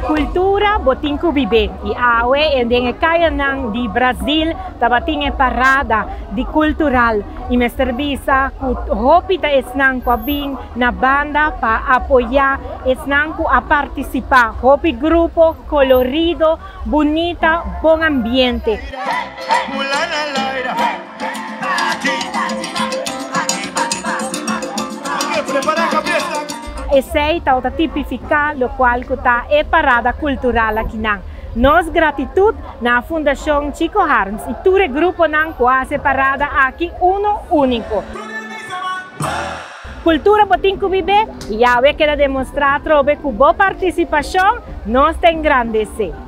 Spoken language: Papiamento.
Cultura bo tin cu bibe y awe den e cayanan di Brazil tabatin e parada di cultural y mester bisa cu hopi ta esnan cu a bin na banda pa apoya esnan cu a participa. Hopi grupo colorido, bunita, bon ambiente. Esey ta tipifica locual cu ta e parada cultural akinan. Nos gratitud na Fundacion Chico Harms y tur e gruponan cu a haci e parada aki uno unico. Cultura bo tin cu bibe y awe keda demostra atrobe cu bo participacion nos ta engrandece.